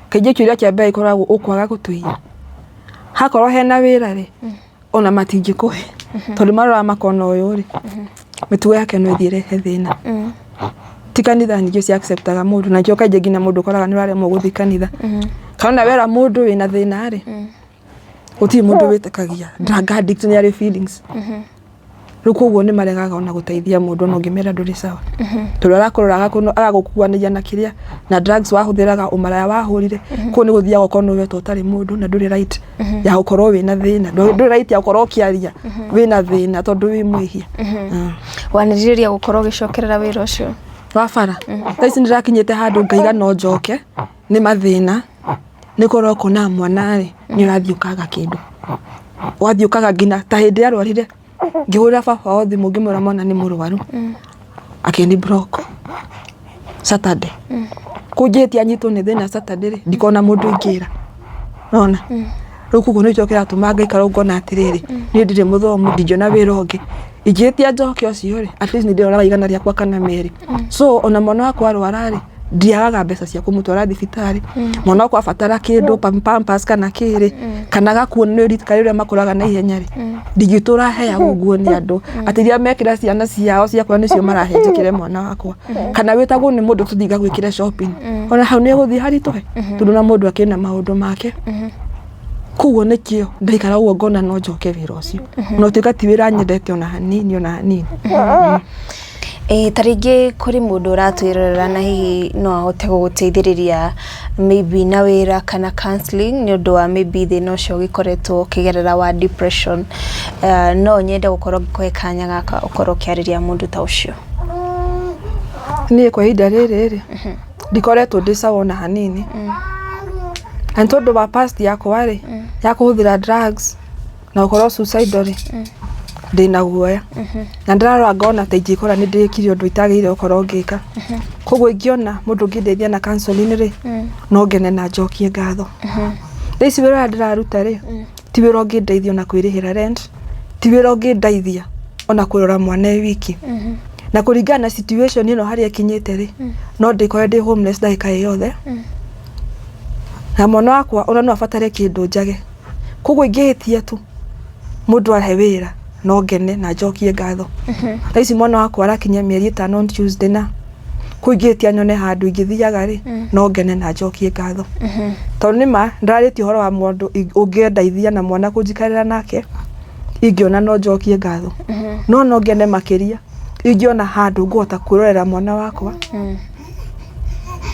Kaingĩ kĩũria kĩa mbere gĩkoragwo ũkwaga gũtũiya. Hakorwo hena wĩra rĩ, ona matingĩkũhe, tondũ maroraga makona ũyũ rĩ, mĩtugo yake no ĩthiĩ ĩrehe thĩna. Ti kanitha nyingĩ cia accept aga mũndũ, na nĩkĩo kaingĩ nginya mũndũ ũkoraga nĩ ũraremwo gũthiĩ kanitha. Kana ona wera mũndũ wĩna thĩna rĩ, gũtirĩ mũndũ wĩtĩkagia drug addict nĩ arĩ feelings. Rĩu koguo nĩ maregaga ona gũteithia mũndũ ona ũngĩmera ndũrĩ sawa. Tondũ arakũrora agagũkuanĩria na kĩrĩa na drugs wahũthĩraga, ũmaraya wahũrire, kũu nĩ gũthiaga ũkona we ta ũtarĩ mũndũ na ndũrĩ right ya gũkorwo wĩna thĩna. Ndũrĩ right ya gũkorwo ũkĩaria wĩna thĩna tondũ wĩ mwĩhia. Wanĩrĩria gũkorwo ũgĩcokerera wĩra ũcio? Wa bara. Thaa ici nĩndĩrakinyĩte handũ ngaiga no njoke nĩ mathĩna, nĩ korwo ũkona mwana rĩ, nĩ ũrathiĩ ũkaga kĩndũ. Ũgathiĩ ũkaga nginya ta hĩndĩ ĩrĩa arwarire, ngĩhũrĩra baba wao thimũ ngĩmwĩra mwana nĩ mũrwaru, akĩni block Saturday. Kũnjĩtie nyitwo nĩ thĩna Saturday rĩ, ndikona mũndũ ingĩra. Nĩwona? Rĩu koguo nĩkĩo kĩratũma ngaikara ũguo ngona atĩrĩrĩ, niĩ ndirĩ mũthomu, ndingĩona wĩra ũngĩ. Ingĩhĩtia njoke ũcio rĩ, at least nĩndĩronaga 100 rĩakwa kana merĩ. So ona mwana wakwa arwara rĩ, ndiagaga mbeca cia kũmũtwara thibitarĩ. Mwana wakwa abatara kĩndũ pampers kana kĩrĩ, kana gakuo nĩ rika rĩrĩa makũraga na ihenya rĩ, ndingĩtũra heagwo nguo nĩ andũ atĩ iria mekĩra ciana ciao ciakwa nĩcio marahe njĩkĩre mwana wakwa. Kana wĩtagwo nĩ mũndũ tũthiĩ ngagwĩkĩre shopping. Ona hau nĩ ũgũthiĩ haritũhe, tondũ na mũndũ akĩrĩ na maũndũ make. Koguo nĩkĩo ndaikara ũguo ngona no njoke wĩra ũcio. Ona gũtuĩka ti wĩra nyendete ona hanini ona hanini. Ĩĩ ta rĩngĩ kũrĩ mũndũ ũratwĩrorera na hihi no ahote gũgũteithĩrĩria maybe na wĩra kana counselling nĩ ũndũ wa maybe thĩna ũcio ũgĩkoretwo ũkĩgerera wa depression, no nyende gũkorwo ngĩkũhe kanya gaka ũkorwo ũkĩarĩria mũndũ ta ũcio. Niĩ kwa ihinda rĩrĩ rĩ, ndikoretwo ndĩ sawa ona hanini. Na nĩ tondũ wa past yakwa rĩ, ya kũhũthĩra drugs na gũkorwo suicidal rĩ, ndĩna guoya. Na ndĩrarora ngona ta ingĩkora nĩ ndĩkire ũndũ itagĩrĩire gũkorwo ngĩka. Koguo ingĩona mũndũ ũngĩndeithia na counselling rĩ, no ngene na njokie ngatho. Thaa ici wĩra ũrĩa ndĩraruta rĩ, ti wĩra ũngĩndeithia ona kwĩrĩhĩra rent, ti wĩra ũngĩndeithia ona kũrora mwana e wiki. Na kũringana na situation ĩno harĩa ĩkinyĩte rĩ, no ndĩkore ndĩ homeless ndagĩka ĩ yothe. Na mwana wakwa ona no abatare kĩndũ njage. Koguo ingĩhĩtia tu mũndũ ahe wĩra, No ngene na njokie ngatho. Thaa ici mwana wakwa arakinyia mĩeri 5 on Tuesday, na kũingĩtia nyone handũ ingĩthiaga rĩ, no ngene na njokie ngatho, tondũ nĩ ma ndararĩtie ũhoro wa mũndũ ũngĩendeithia na mwana kũnjikarĩra nake ingĩona, no njokie ngatho. No ngene makĩria ingĩona handũ ngũhota kwĩrorera mwana wakwa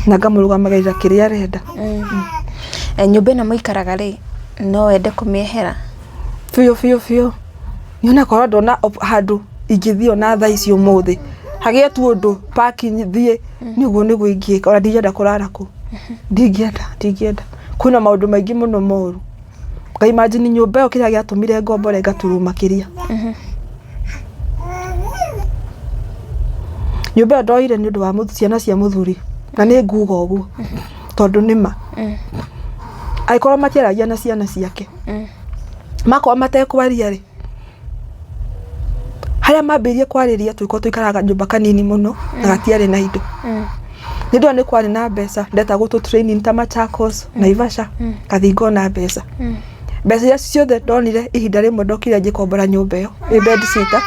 na ngamũrũgamagĩrĩra kĩrĩa arenda. Nyũmba ĩno mũikaraga rĩ, no wende kũmĩehera? Biũ biũ biũ. Niĩ onakorwo ndona handũ ingĩthiĩ ona thaa ici ũmũthĩ, hagĩe tu ũndũ parking thiĩ, nĩguo nĩguo ingĩka. Ona ndingĩenda kũrara kũu, ndingĩenda, ndingĩenda. Kwĩna maũndũ maingĩ mũno moru. Nga imagine nyũmba ĩyo, kĩrĩa gĩatũmire ngombore ngaturwo makĩria. Nyũmba ĩyo ndoire nĩ ũndũ wa ciana cia mũthuri, na nĩ nguga ũguo tondũ nĩ ma. Angĩkorwo matiaragia na ciana ciake, makorwo matekwaria rĩ, harĩa mambĩrĩirie kwarĩria, tũgĩkorwo tũikaraga nyũmba kanini mũno na gatiarĩ na indo. Nĩ ndona nĩ kwarĩ na mbeca, ndetagwo tũ training ta Machakos, Naivasha, ngathiĩ ngona mbeca. Mbeca iria ciothe ndonire, ihinda rĩmwe ndokire ngĩkombora nyũmba ĩyo ĩ bed sitter,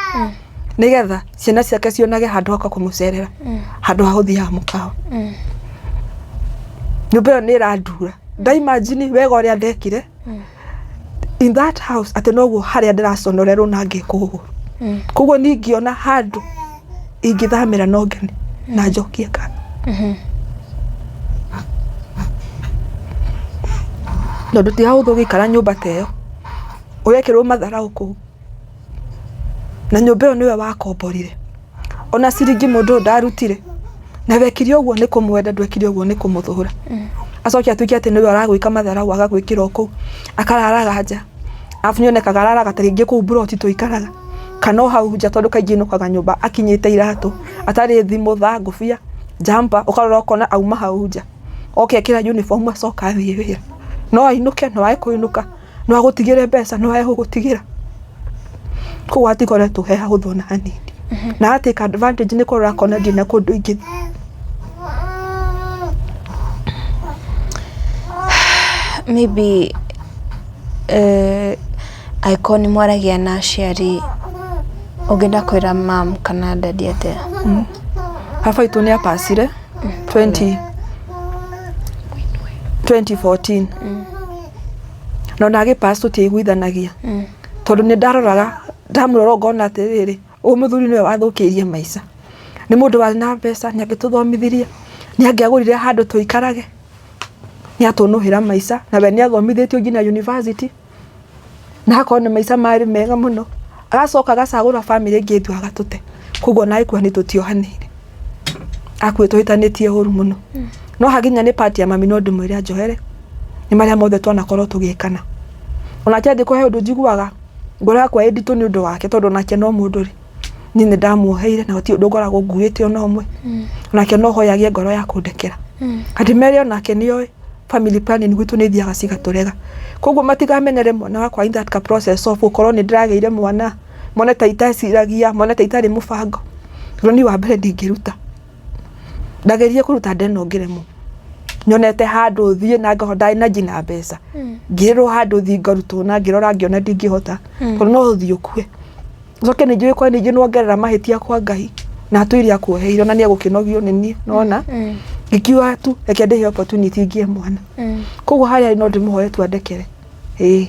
nĩgetha ciana ciake cionage handũ ha kũmũcerera, handũ ha gũthiaga mũkawa. Nyũmba ĩyo nĩ ĩrandura. Nda imagine wega ũrĩa ndekire in that house, atĩ noguo harĩa ndĩraconorerwo na ngĩkwo ũguo. Koguo niĩ ingĩona handũ ingĩthamĩra, no ngene na njokie ngatho, tondũ ti hahũthũ gũikara nyũmba ta ĩyo ũrekĩrwo matharaũ kũu, na nyũmba ĩyo nĩwe wakomborire, ona ciringi mũndũ ũyũ ndarutire. Na wekire ũguo nĩ kũmwenda, ndwekire ũguo nĩ kũmũthũra. Acoke atuĩke atĩ nĩwe ũragwĩka matharau, agagwĩkĩra o kũu, akararaga nja. Arabu nĩonekaga araraga ta rĩngĩ kũu mburoti tũikaraga, kana o hau nja, tondũ kaingĩ ainũkaga nyũmba akinyĩte iratũ, atarĩ thimũ, thaa, ngũbia, jumper, ũkarora ũkona auma hau nja, oka ekĩra uniform, acoka athiĩ wĩra. No ainũke, no age kũinũka, no agũtigĩre mbeca, no age gũgũtigĩra. Koguo hatikoretwo he hahũthũ ona hanini. Na aga take advantage nĩ kũrora akona ndirĩ na kũndũ ingĩthiĩ. Maybe angĩkorwo nĩ mwaragia na aciari, ũngĩenda kwĩra mum kana daddy atĩa? Baba witũ nĩ apacire 20 2014, na ona agĩpass tũtiaiguithanagia, tondũ nĩ ndaroraga, ndamũrora ngona atĩrĩrĩ, ũyũ mũthuri nĩwe wathũkĩirie maica. Nĩ mũndũ warĩ na mbeca, nĩ angĩtũthomithirie, nĩ angĩagũrire handũ tũikarage, nĩ atũnũhĩra maica, na we nĩ athomithĩtio nginya university, na akorwo nĩ maica marĩ mega mũno, agacoka agacagũra bamĩrĩ ĩngĩ ĩtũ agatũte. Koguo ona agĩkua nĩ tũtiohanĩire, akuĩte tũhĩtanĩtie ũru mũno. No hakinya nĩ part ya mami, no ndĩmwĩre anjohere nĩ marĩa mothe twanakorwo tũgĩkana. Onake angĩkorwo he ũndũ njiguaga ngoro yakwa ĩ nditũ nĩ ũndũ wake, tondũ onake no mũndũ rĩ, niĩ nĩ ndamuoheire na gũtirĩ ũndũ ngoragwo nguĩte ona ũmwe. Onake no hoyagie ngoro ya kũndekera, na ndĩmere onake nĩ oĩ family planning gwitũ nĩ ithiaga cigatũrega. Koguo matikamenere mwana wakwa in that process of gũkorwo nĩ ndĩragĩire mwana, mone ta iteciragia, mone ta itarĩ mũbango, tondũ niĩ wa mbere ndingĩruta. Ndageria kũruta nda ĩno ngĩremwo, nyonete handũ thiĩ na ngaho ndarĩ na nginya mbeca, ngĩrwo handũ thiĩ ngarutwo, na ngĩrora ngĩona ndingĩhota, tondũ no ũthiĩ ũkue, ũcoke ningĩ ũkore ningĩ nĩwongerera mahĩtia kwa Ngai, na atũire akuoheire, ona nĩ egũkĩnogio nĩ niĩ nona. Ngĩkiuga tu reke ndĩhe opportunity ngĩe mwana. Koguo harĩa no ndĩmũhoe tu andekere, ĩĩ.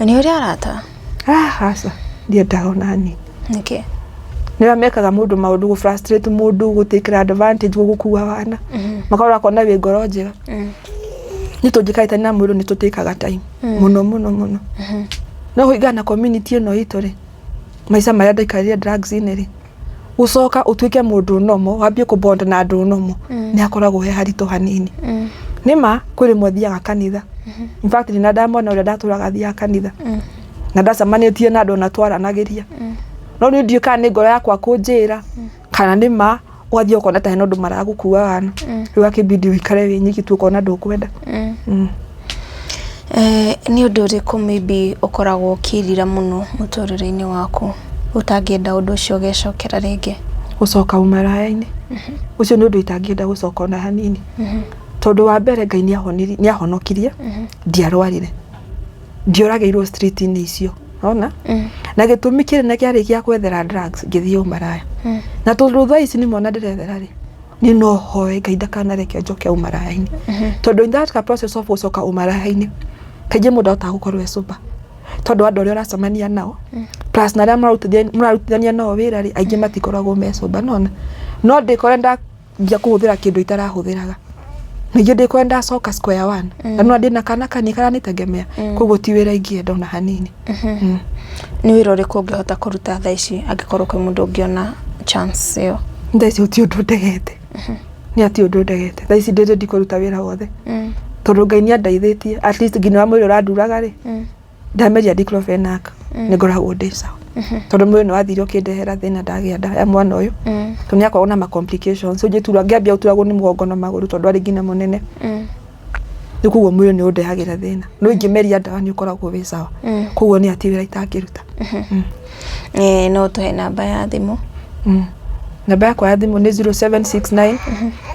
Nĩ ũrĩ arata? Ah, aca, ndiendaga ona hanini. Nĩkĩ? Nĩ arĩa mekaga mũndũ maũndũ, gũ frustrate mũndũ, gũ take advantage, gũgũkua wana, makarora akona wĩ ngoro njega. Niĩ tũngĩkaĩtania na mũndũ nĩ tũtĩkaga time mũno mũno mũno. No kũringana na community ĩno itũ rĩ, maica marĩa ndaikarire drugs-inĩ rĩ, gũcoka ũtuĩke mũndũ normal, wambie kũ bond na andũ normal, nĩ hakoragwo he haritũ hanini. Nĩ ma kwĩ rĩmwe thiaga kanitha. In fact, ndĩna ndamona ũrĩa ndatũraga thiaga kanitha, na ndacemanĩtie na andũ ona twaranagĩria. No niĩ ndiũĩ kana nĩ ngoro yakwa kũnjĩra kana nĩ ma, ũgathiĩ ũkona ta hena ũndũ maragũkua wana. Rĩu akĩbidi ũikare wĩ nyiki tu, ũkona ndũkwenda. Nĩ ũndũ ũrĩkũ maybe ũkoragwo ũkĩrira mũno mũtũrĩre-inĩ waku, ũtangĩenda ũndũ ũcio ũgecokera rĩngĩ? Gũcoka ũmaraya-inĩ. Ũcio nĩ ũndũ itangĩenda gũcoka ona hanini. Tondũ wa mbere Ngai nĩ ahonokirie, ndiarwarire. Ndioragĩirwo street-inĩ icio. Ona na gĩtũmi kĩnene kĩarĩ gĩa gwethera drugs ngĩthiĩ ũmaraya. Na tondũ thaa ici nĩ mwana ndĩrethera rĩ, niĩ no hoe Ngai ndakanareke njoke ũmaraya-inĩ. Tondũ in that process of gũcoka ũmaraya-inĩ, kaingĩ mũndũ ahotaga gũkorwo e sober. Tondũ andũ arĩa ũracemania nao, plus na arĩa mũrarutithania nao wĩra rĩ, aingĩ matikoragwo me sober nĩwona. No ndĩkore ndambia kũhũthĩra kĩndũ itarahũthĩraga. Ningĩ ndĩkore ndacoka square one. Na nĩwona ndĩna kana kanini karanitegemea, koguo ti wĩra ingĩenda ona hanini. Nĩ wĩra ũrĩkũ ũngĩhota kũruta thaa ici angĩkorwo kwĩ mũndũ ũngĩona chance ĩyo? Thaa ici gũtirĩ ũndũ ndegete. Nĩ hatirĩ ũndũ ndegete. Thaa ici ndĩ ready kũruta wĩra wothe. Tondũ Ngai nĩ andeithĩtie at least nginya wa mwĩrĩ ũranduraga rĩ, ndameria diclofenac nĩ ngoragwo ndĩ sawa. Tondũ mwĩrĩ nĩ wathire ũkĩndehera thĩna ndagĩa nda ya mwana ũyũ. Tondũ nĩ akoragwo na ma complications. Rĩu ngĩtura ngĩambia gũturagwo nĩ mũgongo na magũrũ tondũ arĩ nginya mũnene. Rĩu koguo mwĩrĩ nĩ ũndehagĩra thĩna. No ingĩmeria ndawa nĩ ũkoragwo wĩ sawa. Koguo niĩ hatirĩ wĩra itangĩruta. No ũtũhe namba ya thimũ? Namba yakwa ya thimũ nĩ 0769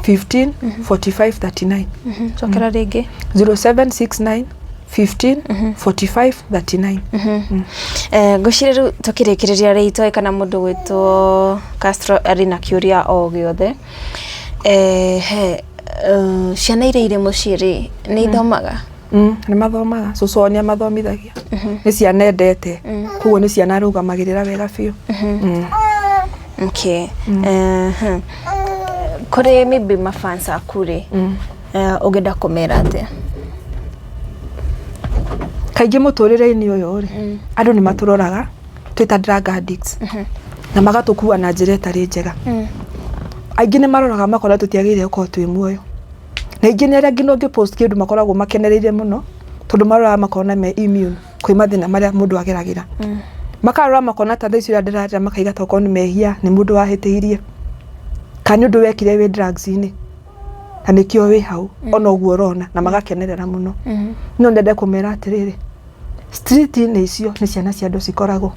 15 45 39. Cokera rĩngĩ. 0769 15 45 39. Ngwĩciria rĩu tũkĩrĩkĩrĩria rĩ, itoĩ kana mũndũ gwĩtwo Castro arĩ na kĩũria o gĩothe. He ciana iria irĩ mũciĩ rĩ, nĩ ithomaga? Nĩ mathomaga. Cũcũ wao nĩ amathomithagia. Nĩ ciana endete. Koguo nĩ ciana arũgamagĩrĩra wega biũ. Okay. Kũrĩ maybe mafans aku rĩ, ũngĩenda kũmera atĩa? Kaingĩ mũtũrĩre-inĩ ũyũ rĩ, andũ nĩ matũroraga twĩ ta drug addicts na magatũkua na njĩra ĩtarĩ njega. Aingĩ nĩ maroraga makona tũtiagĩrĩire gũkorwo twĩ muoyo. Na aingĩ nĩ arĩa nginya ũngĩ post kĩndũ makoragwo makenereire mũno tondũ maroraga makona me immune kwĩ mathĩna marĩa mũndũ ageragĩra. Makarora makona ta thaa ici ũrĩa ndĩrarĩra makaiga ta okorwo nĩ mehia nĩ mũndũ wahĩtĩirie kana nĩ ũndũ wekire wĩ drugs inĩ na nĩkĩo wĩ hau ona ũguo ũrona na magakenerera mũno. No nyende kũmera atĩrĩrĩ, street-inĩ icio nĩ ciana cia andũ cikoragwo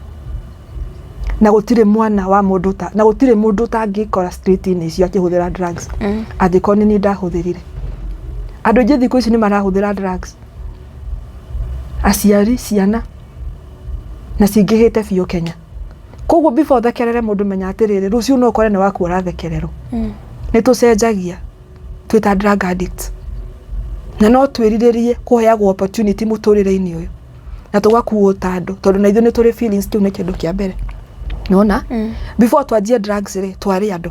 na gũtirĩ mwana wa mũndũ ta na gũtirĩ mũndũ ũtangĩkora street-inĩ icio akĩhũthĩra drugs angĩkorwo nĩ niĩ ndahũthĩrire. Andũ aingĩ thikũ ici nĩ marahũthĩra drugs, aciari, ciana na cingĩhĩte biũ Kenya. Koguo before ũthekerere mũndũ menya atĩrĩrĩ, rũciũ no ũkore nĩ waku ũrathekererwo. Nĩ tũcenjagia twĩ ta drug addicts na no twĩrirĩrie kũheagwo opportunity mũtũrĩre-inĩ ũyũ na tũgakuo ta andũ tondũ na ithuĩ nĩ tũrĩ feelings, kĩu nĩ kĩndũ kĩa mbere. Nĩwona? Before twanjie drugs rĩ, twarĩ andũ.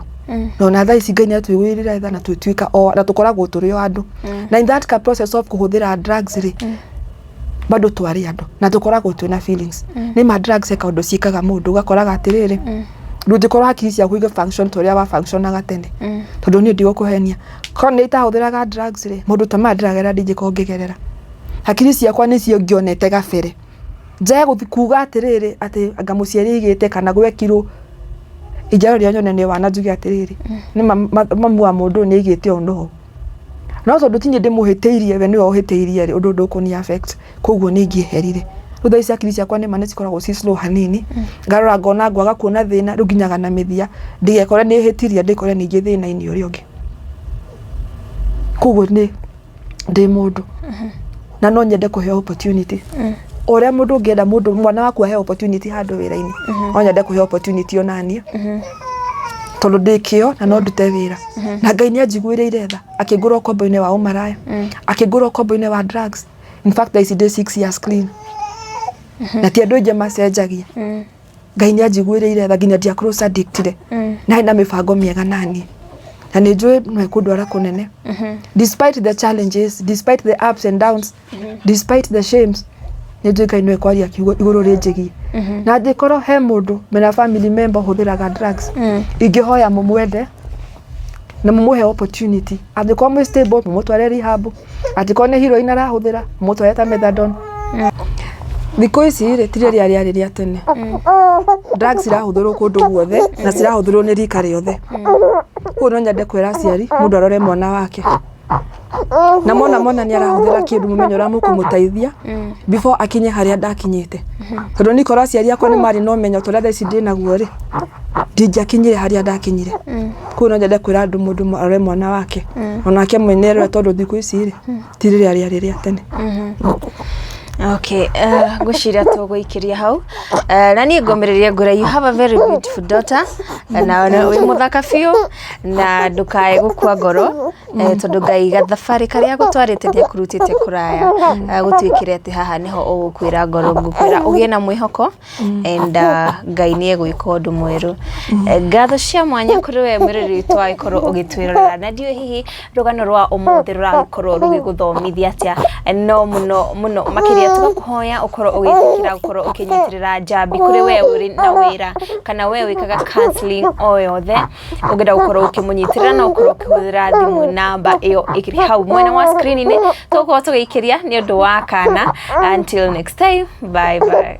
Na ona thaa ici Ngai nĩ atũiguĩrĩire tha na twĩtuĩka o na tũkoragwo tũrĩ o andũ. Na in that process of kũhũthĩra drugs rĩ, bado twarĩ andũ na tũkoragwo twĩna feelings. Nĩ ma drugs he kaũndũ ciĩkaga mũndũ ũgakoraga atĩrĩrĩ, ndũngĩkorwo hakiri ciaku igĩ function ta ũrĩa wa functionaga tene. Tondũ niĩ ndigũkũhenia, korwo nĩ itahũthĩraga drugs rĩ, maũndũ ta maya ndĩragerera ndingĩkorwo ngĩgerera. Hakiri ciakwa nĩcio ngĩonete gabere. Njage gũthiĩ kuga atĩrĩrĩ atĩ anga mũciari aigĩte kana gwekirwo, ingĩarorire nyone nĩ wana njuge atĩrĩrĩ, nĩ ma mamu wa mũndũ ũyũ nĩ aigĩte ũũ na ũũ. No tondũ ti niĩ ndĩmũhĩtĩirie we nĩwe ũhĩtĩirie rĩ, ũndũ ũyũ ndũkũni affect koguo nĩ ingĩeherire. Rĩu thaa ici hakiri ciakwa nĩma nĩ cikoragwo ci slow hanini, ngarora ngona ngwaga kuona thĩna rĩu nginyaga na mĩthia ndigekore nĩ hĩtirie ndĩkore ningĩ thĩna-inĩ ũrĩa ũngĩ. Koguo nĩ ndĩ mũndũ na no nyende kũheo opportunity. O ũrĩa mũndũ ũngĩenda mũndũ mwana waku aheo opportunity handũ wĩra-inĩ, no nyende kũheo opportunity onaniĩ tondũ ndĩ kĩo na no ndute wĩra. Na Ngai nĩ anjiguĩrĩire tha akĩngũra ũkombo-inĩ wa ũmaraya, akĩngũra ũkombo-inĩ wa drugs. In fact thaa ici ndĩ 6 years clean. Na ti andũ aingĩ macenjagia. Ngai nĩ anjiguĩrĩire tha nginya ndia close addicted. Na hena mĩbango mĩega naniĩ. Na nĩ njũĩ no ĩkũndwara kũnene. Despite the challenges, despite the ups and downs, despite the shames, nĩ njũĩ Ngai no ekwaria kiugo igũrũ rĩnjĩgie. Na angĩkorwo he mũndũ mena family member ũhũthĩraga drugs, ingĩhoya mũmwende na mũmũhe opportunity. Angĩkorwo mwĩ stable mũmũtware rehab, angĩkorwo nĩ heroin arahũthĩra mũmũtware ta methadone. Thikũ ici rĩ, ti rĩrĩa rĩarĩ rĩa tene. Drugs cirahũthĩrwo kũndũ guothe na cirahũthĩrwo nĩ rika rĩothe. Koguo no nyende kwĩra aciari mũndũ arore mwana wake. Na mona mwana nĩ arahũthĩra kĩndũ mũmenye ũrĩa mũkũmũteithia before akinye harĩa ndakinyĩte. Tondũ niĩ korwo aciari akwa nĩ marĩ na ũmenyo ta ũrĩa thaa ici ndĩnaguo rĩ, ndingĩakinyire harĩa ndakinyire. Koguo no nyende kwĩra andũ mũndũ arore mwana wake onake mwene erore tondũ thikũ ici rĩ, ti rĩrĩa rĩarĩ rĩa tene. Okay, ngwĩciria tũgũikĩria hau. Na niĩ ngũmĩrĩrie ngwĩre you have a very beautiful daughter na wĩ mũthaka biũ na ndũkae gũkua ngoro tondũ Ngai gathabarĩ karĩa agũtwarĩte nĩ akũrutĩte kũraya gũtuĩkĩre atĩ haha nĩho ũgũkuĩra ngoro. Ngũkwĩra ũgĩe na mwĩhoko and Ngai nĩ egwĩka ũndũ mwerũ. Ngatho cia mwanya kũrĩ we mwĩroreri witũ wagĩkorwo ũgĩtwĩrorera na ndiũĩ hihi rũgano rwa ũmũthĩ rũragĩkorwo rũgĩgũthomithia atĩa, no mũno mũno makĩria tũgakũhoya ũkorwo ũgĩtĩkĩra gũkorwo ũkĩnyitĩrĩra Njambi kũrĩ we ũrĩ na wĩra kana we wĩkaga counseling o yothe ũngĩenda gũkorwo ũkĩmũnyitĩrĩra no ũkorwo ũkĩhũthĩra thimũ namba ĩyo ĩkĩrĩ hau mwena wa screen-inĩ. Tũgũkorwo tũgĩikĩria nĩ ũndũ wa kana. Until next time, bye bye.